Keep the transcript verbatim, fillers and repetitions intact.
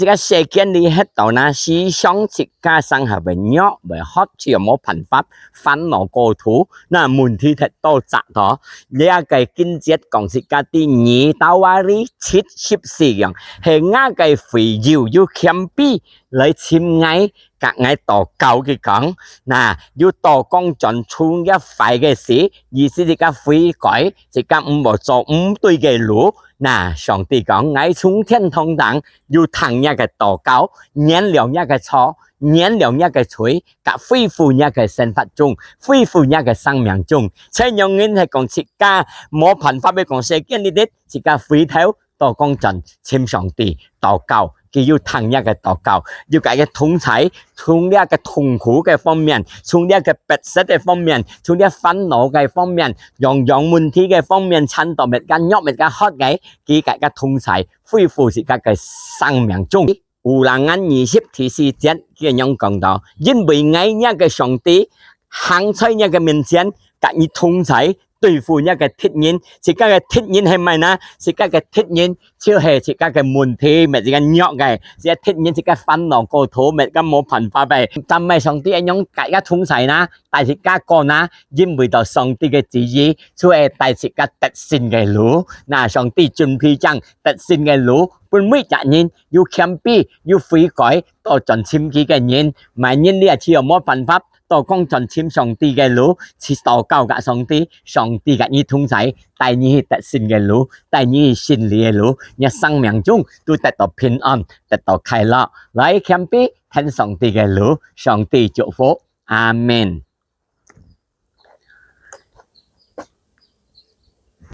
這个世間裡歇到哪，時常自家生下會弱會渴，就無辦法，煩惱過頭，那問題忒多雜多。這个經節講自家第二，Tawari七十四樣，係𠊎个會友，有謙卑來尋𠊎，甲𠊎禱告，佢講，那有倒講轉從這壞个事，意思自家悔改，自家毋好做毋對个路。那上帝講，𠊎從天堂頂有聽若个禱告，原諒若个錯，原諒若个罪，甲恢復若个生活中，恢復若个生命中。這樣人係講自家無辦法，要講世間裡底，自家回頭倒講轉尋上帝禱告，佢有聽若个禱告，有甲佢同在，從這个痛苦个方面，從這个逼迫个方面，從這煩惱个方面，樣樣問題个方面，纏到乜个弱乜个渴个，佢甲佢同在，恢復自家个生命中。Ulangan二十第四節，佢恁樣講到，因為𠊎若个上帝行在若个面前，甲你同在，對付若个敵人。自家个敵人係麼个呢？自家个敵人就係自家个問題，乜自家弱个，自家敵人自家煩惱過頭，乜个無辦法个。但係上帝恁樣甲佢同在呢，帶自家過呢，因為到上帝个旨意，就係帶自家得勝个路。那上帝準備將得勝个路，分每隻人有謙卑、有悔改，倒轉尋佢个人。麼人這時候無辦法，倒講轉尋上帝个路，去禱告甲上帝，上帝甲你同在，帶你去得勝个路，帶你去勝利个路，你生命中都得到平安，得到快樂。來謙卑，跈上帝个路，上帝祝福。阿們。